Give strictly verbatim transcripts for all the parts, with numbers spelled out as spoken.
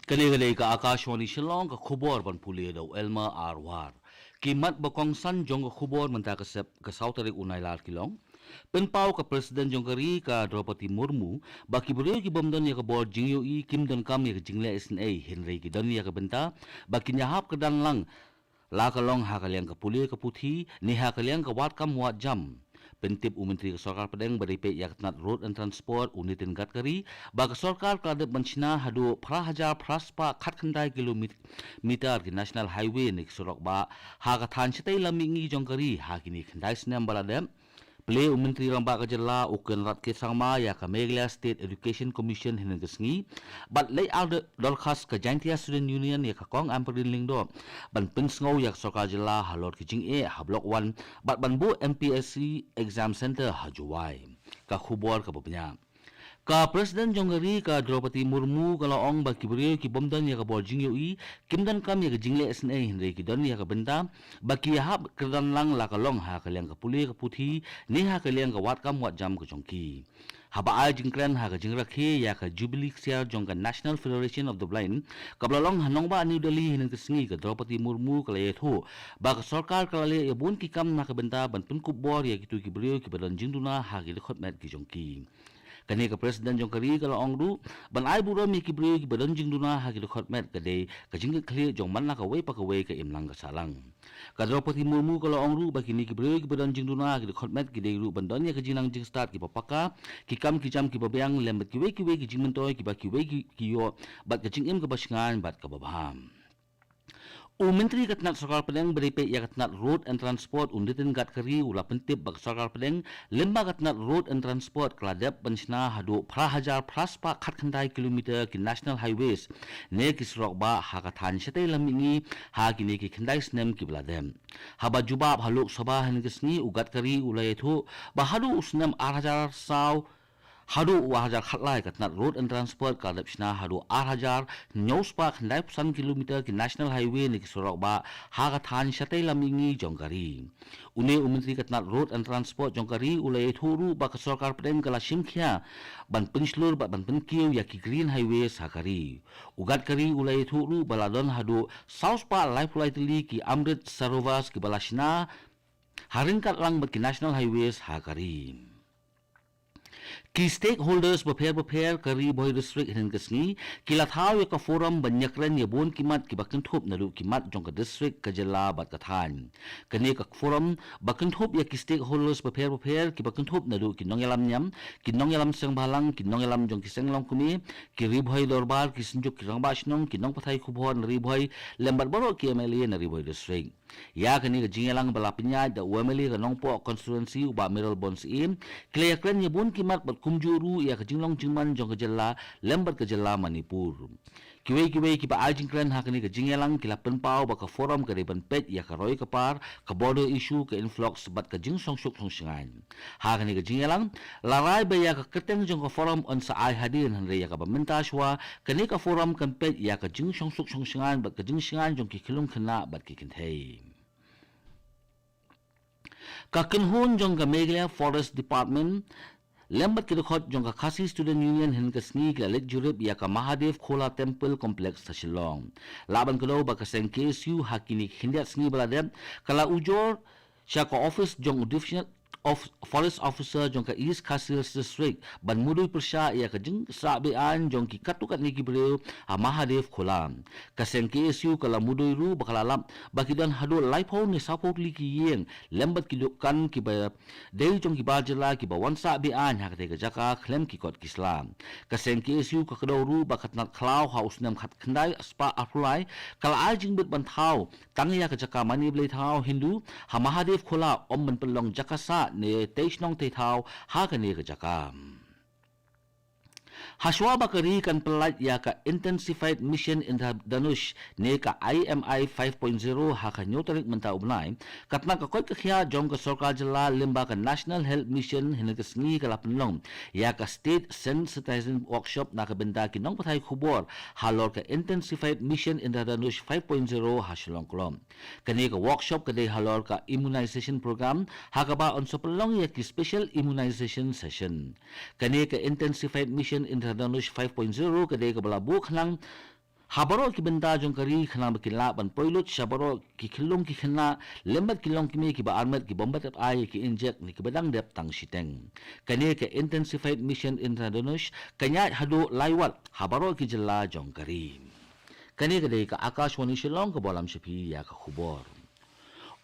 Kane ka dei ka Akashvani Shillong, ka khubor ban pule da u Elmer R War. Ki mat ba kongsan jong ka khubor mynta ka Sep ka saw tarik u Nailar ki long. Pynpaw ka President jong ka ri ka Draupadi Murmu ba ki briew ki bym don ïa ka bor jingïohi kim donkam ïa ka jingleh isynei, hynrei ki don ïa ka bynta ba kin ïahap kyrdan lang la ka long ha ka liang ka pule ka puthi ne ha ka liang ka wad kam wad jam. Pyntip u Myntri ka Sorkar Pdeng ba dei peit ïa ka tnat Road and Transport, u Nitin Gadkari, ba ka sorkar ka la dep ban shna haduh phra hajar phra spah khatkhyndai kilometer ki National Highway ne ki surok bah ha ka thaiñ shatei lam mihngi jong ka ri ha kine khyndai snem ba la dep. Plie u Myntri Rangbah ka jylla, u Conrad K Sangma, ïa ka Meghalaya State Education Commission hynne ka sngi bad leit ai dorkhas ka Jaintia Student Union ïa ka Kong Ampareen Lyngdoh ban pynsngew ïa ka sorkar jylla halor ki jingeh ha Block One bad ban buh M P S C Exam Centre ha Jowai. Ka khubor kaba bniah. Ka President jong ka ri ka Draupadi Murmu ka la ong ba ki briew ki bym don ïa ka bor jingïohi kim donkam ïa ka jingleh isynei, hynrei ki don ïa ka bynta ba ki ïahap kyrdan lang la ka long ha ka liang ka pule ka puthi ne ha ka liang ka wad kam wad jam ka jong ki. Haba ai jingkren ha ka jingrakhe ïa ka Jubilee Ksiar jong ka National Federation of the Blind kaba la long ha nongbah New Delhi hynne ka sngi, ka Draupadi Murmu ka la ïathuh ba ka sorkar ka la leh ïa bun ki kam na ka bynta ban pynkup bor ïa kito ki briew kiba don jingduna ha ki dkhot met ki jong ki. Kane ka President jong ka ri ka la ong ruh ban ai burom ïa ki briew kiba don jingduna ha ki dkhot met ka dei ka jingkitkhlieh jong man la kawei pa kawei ka imlang ka sahlang. Ka Draupadi Murmu ka la ong ruh ba kine ki briew kiba don jingduna ha ki dkhot met ki dei ruh ban don ïa ka jingnang jingstad kiba paka, ki kam ki jam kiba biang lem bad kiwei kiwei ki jingmyntoi kiba kiwei ki, ki ïoh bad ka jingim kaba shngaiñ bad kaba bha. U Myntri ka tnat Sorkar Pdeng ba dei peit ïa ka tnat Road and Transport, u Nitin Gadkari, u la pyntip ba ka Sorkar Pdeng lyngba ka tnat Road and Transport ka la dep ban shna haduh phra hajar phra spah khatkhyndai kilometer ki National Highways ne ki surok bah ha ka thaiñ shatei lam mihngi ha kine ki khyndai snem kiba la dep. Haba jubab ha Lok Sabha hynne ka sngi, u Gadkari u la ïathuh ba haduh u snem ar hajar saw haduh u ar hajar khatlai ka tnat Road and Transport ka la dep shna haduh ar hajar hynñiew spah khyndaiphew san kilometer ki National Highway ne ki surok bah ha ka thaiñ shatei lam mihngi jong ka ri. Une u Myntri ka tnat Road and Transport jong ka ri u la ïathuh ruh ba ka Sorkar Pdeng ka la shim khia ban pynshlur bad ban pynkiew ïa ki Green Highways ha ka ri. U Gadkari u la ïathuh ruh ba la don haduh saw spah laiphew lai tylli ki Amrit Sarovars kiba la shna ha ryngkat lang bad ki National Highways ha ka ri. Ki stakeholders bapher bapher ka Ri Bhoi District hynne ka sngi ki la thaw ïa ka forum ban ïakren ïa bun ki mat kiba kynthup naduh ki mat jong ka district, ka jylla bad ka thaiñ. Kane ka forum ba kynthup ïa ki stakeholders bapher bapher kiba kynthup naduh ki nongïalam niam, ki nongïalam seng bhalang, ki nongïalam jong ki seng longkmie, ki Ri Bhoi Dorbar, ki synjuk ki rangbah shnong, ki nongpathai khubor na Ri Bhoi lem bad baroh ki M L A na Ri Bhoi District. Ïa kane ka jingïalang ba la pynïaid da u M L A ka Nongpoh constituency u Bah Mayralborn Syiem, ki la ïakren ïa bun ki mat bad kumjuh ruh ïa ka jinglong jingman jong ka jylla lem bad ka jylla Manipur. Kiwei kiwei kiba ai jingkren ha kane ka jingïalang ki la pynpaw ba ka forum ka dei ban peit ïa ka roi ka par, ka border issue, ka influx bad ka jingshongsuk shongshngaiñ. Ha kane ka jingïalang la rai ba ïa ka kyrteng jong ka forum yn sa ai hadien, hynrei ïa kaba mynta shuwa kane ka forum kan peit ïa ka jingshongsuk shongshngaiñ bad ka jingshngaiñ jong ki khyllung khynnah bad ki kynthei. Ka kynhun jong ka Meghalaya Forest Department lem bad ki dkhot jong ka Khasi Student Union hynne ka sngi ki la leit jurip ïa ka Mahadev Khola Temple Complex ha Shillong. Lah ban kdew ba ka seng K S U ha kine ki khyndiat sngi ba la dep ka la ujor sha ka office jong u Division of Forest Officer jong ka East Khasi Hills District ban mudui pyrshah ïa ka jingsah beaiñ jong ki katto katne ki briew ha Mahadev Khola. Ka seng K S U ka la mudui ruh ba ka la lap ba ki don haduh laiphew ne sawphew tylli ki ïing lem bad ki dukan kiba dei jong ki bar jylla kiba wan sah beaiñ ha katei ka jaka khlem ki kot ki sla. Ka seng K S U ka kdew ruh ba ka tnat khlaw ha u snem khatkhyndai spah arphew lai ka la ai jingbit ban thaw tang ïa ka jaka mane blei thaw Hindu ha Mahadev Khola, ym ban pynlong jaka sah ne tei shnong tei thaw ha kane ka jaka. Hashwa ba ka ri kan pyllait ïa ka Intensified Mission Indradhanush ne ka I M I five point zero ha ka hynñiew tarik mynta u bnai, ka tnat ka koit ka khiah jong ka sorkar jylla lyngba ka National Health Mission hynne ka sngi ka la pynlong ïa ka State Sensitization Workshop na ka bynta ki nongpathai khubor halor ka Intensified Mission Indradhanush five point zero ha Shillong Club. Kane ka workshop ka dei halor ka immunization program ha kaba yn sa pynlong ïa ki special immunization session. Kane ka Intensified Mission Indradhanush five point zero ka dei kaba la buh khnang Ha baroh ki bynta jong ka ri khnang ba kin lah ban poi lut sha baroh ki khyllung ki khynnah lem bad ki longkmie kiba armet ki bym pat dep ai ïa ki injek ne kiba dang dep tang shiteng. Kane ka Intensified Mission Indradhanush kan ïaid haduh lai wat ha baroh ki jylla jong ka ri. Kane ka dei ka Akashvani Shillong kaba lam sha phi ïa ka khubor.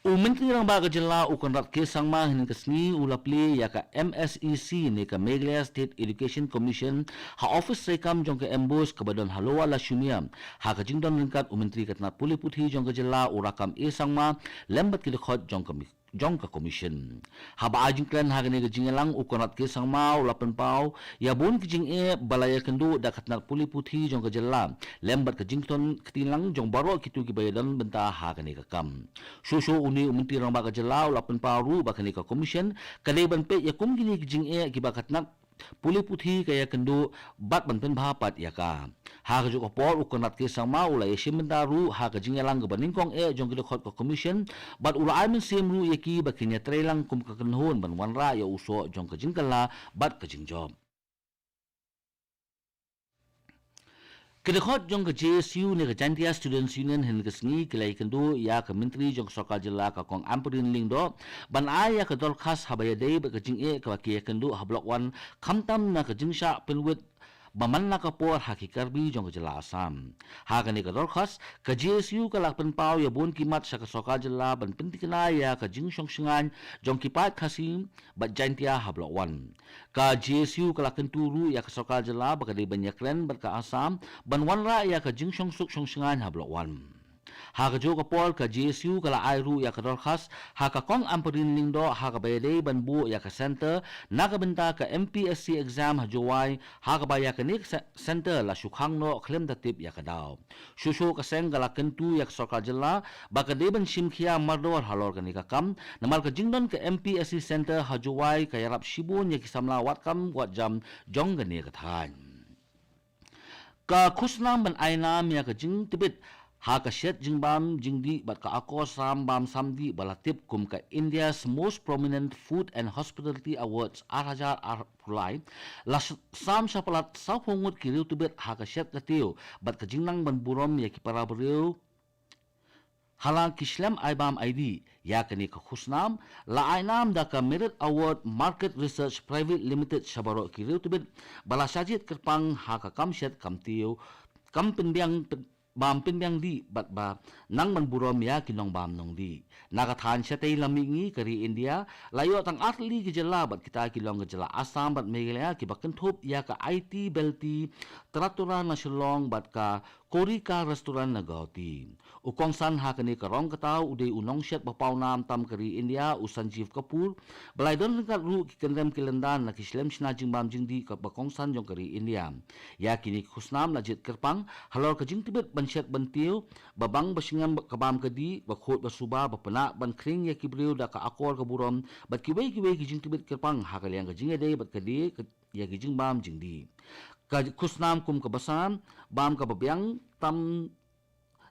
U Myntri Rangbah ka jylla u Conrad K Sangma hynne ka sngi u la plie ïa ka M S E C ne ka Meghalaya State Education Commission ha office treikam jong ka MBOSE kaba don ha Lower Lashumia. Ha ka jingdon ryngkat u Myntri ka tnat pule puthi jong ka jylla u Rakkam A Sangma lem bad ki dkhot jong ka mi- jong ka Commission. Haba ai jingkren ha kane ka jingïalang u Conrad K Sangma u la pynpaw ïa bun ki jingeh ba la ïakynduh da ka tnat pule puthi jong ka jylla lem bad ka jingthon kti lang jong baroh kito kiba ïadon bynta ha kane ka kam. Shuh shuh une u Myntri Rangbah ka jylla u la pynpaw ruh ba kane ka Commission ka dei ban peit ïa kum kine ki jingeh kiba ka tnat pule puthi ka ïakynduh bad ban pynbha pat ïa ka. Ha kajuh ka por u Conrad K Sangma u la ïashim bynta ruh ha ka jingïalang kaba nyngkong eh jong ki dkhot ka Commission bad u la ai mynsiem ruh ïa ki ba kin ïatreilang kum ka kynhun ban wanrah ïa u soh jong ka jingkylla bad ka jingjop. Ki dkhot jong ka J S U ne ka Jaintia Students Union hynne ka sngi ki la ïakynduh ïa ka Myntri jong ka Sorkar Jylla ka Kong Ampareen Lyngdoh ban ai ïa ka dorkhas haba ïadei bad ka jingeh kaba ki ïakynduh ha Block One khamtam na ka jingshah pynwit ba man la ka por ha ki Karbi jong ka jylla Assam. Ha kane ka dorkhas ka J S U ka la pynpaw ïa bun ki mat sha ka Sorkar Jylla ban pynthikna ïa ka jingshong shngaiñ jong ki paid Khasi bad Jaintia ha Block One. Ka J S U ka la kyntu ruh ïa ka Sorkar Jylla ba ka dei ban ïakren bad ka Assam ban wanrah ïa ka jingshongsuk shongshngaiñ ha Block One. Ha kajuh ka por ka J S U ka la ai ruh ïa ka dorkhas ha ka Kong Ampareen Lyngdoh ha kaba ïadei ban buh ïa ka center na ka bynta ka M P S C exam ha Jowai ha kaba ïa kane ka se- center la shu khang noh khlem da tip ïa ka daw. Shuh shuh ka seng ka la kyntu ïa ka Sorkar Jylla ba ka dei ban shim khia mardor halor kane ka kam namar ka jingdon ka M P S C center ha Jowai ka ïarap shibun ïa ki samla wad kam wad jam jong kane ka thaiñ. Ka khusnam ban ai nam ïa ka jingtbit ha ka shet jingbam jingdih bad ka akor sam bam sam dih ba la tip kum ka India's Most Prominent Food and Hospitality Awards ar hajar arphew lai la s- sam sha palat sawphew ngut ki riewtbit ha ka shet ka tiew bad ka jingnang ban burom ïa ki para briew ha la ki shlem ai bam ai dih. Ïa kane ka khusnam la ai nam da ka Merit Award Market Research Private Limited sha baroh ki riewtbit ba la shah jied kyrpang ha ka kam shet kam tiew kam pynbiang pyn- bam pynbiang dih bad ba nang ban burom ïa ki nongbam nongdih. Na ka thaiñ shatei lam mihngi ka ri India la ïoh tang artylli ki jylla bad kita ki long ka jylla Assam bad Meghalaya kiba kynthup ïa ka Aiti Belti Trattura na Shillong bad ka Korika Restaurant na Guwahati. U kongsan ha kane ka rong kata u dei u nongshet ba pawnam tam ka ri India u Sanjeev Kapoor ba la ïadon ryngkat ruh ki kynrem ki lyndan na ki shlem shna jingbam jingdih kaba kongsan jong ka ri India. Ïa kine ki khusnam la jied kyrpang halor ka jingtbit ban shet ban tiew ba bang ba shngem ka bam ka dih ba khuid ba suba ba pynah ban khring ïa ki briew da ka akor ka burom bad kiwei kiwei ki jingtbit kyrpang ha ka liang ka jingïadei bad ka die ka ïa ki jingbam jingdih. Ka khusnam kum ka basa bam kaba biang tam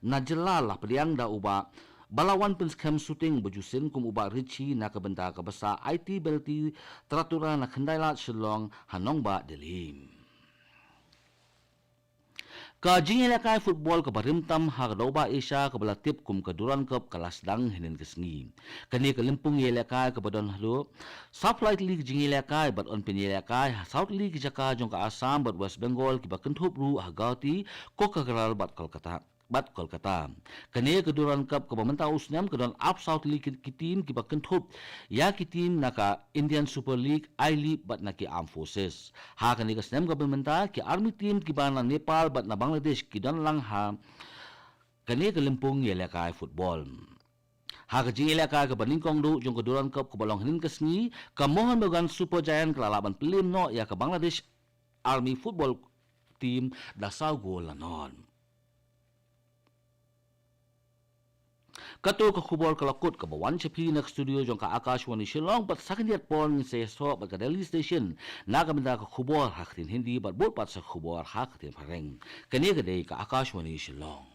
na jylla la pdiang da u Bah Balawan Pynskhem Suting ba ju sien kum u Bah Rishi na ka bynta ka basa Aiti Belti Trattura na Khyndailad Shillong ha nongbah Delhi. Ka jingïalehkai football kaba rim tam ha ka Dawbah Asia kaba la tip kum ka Durand Cup ka la sdang hynnin ka sngi. Kane ka lympung ïalehkai kaba don haduh sawphew lai tylli ki jingïalehkai bad yn pynïalehkai ha saw tylli ki jaka jong ka Assam bad West Bengal kiba kynthup ruh ha Guwahati, Kokagral bad Kolkata. Bad Kolkata. Kane ka Durand Cup kaba mynta u snem ka don arphew saw tylli ki, ki team kiba kynthup ïa ki team na ka Indian Super League, I-League bad na ki Armed Forces. Ha kane ka snem kaba mynta ki army team kiba na Nepal bad na Bangladesh ki don lang ha kane ka lympung ïalehkai football. Ha ka jingïalehkai kaba nyngkong duh jong ka Durand Cup kaba long hynnin ka sngi ka Mohun Bagan Super Giant ka la lah ban pynliem noh ïa ka Bangladesh Army football team da saw gol la nod. Kato ka khubor ka la kut kaba wan sha phi na ka studio jong ka Akashvani Shillong bad sa khyndiat por ngin sa ïasoh bad ka Delhi Station na ka bynta ka khubor ha ka ktien Hindi bad bud pat sa khubor ha ka ktien Phareng. Kane ka dei ka Akashvani Shillong.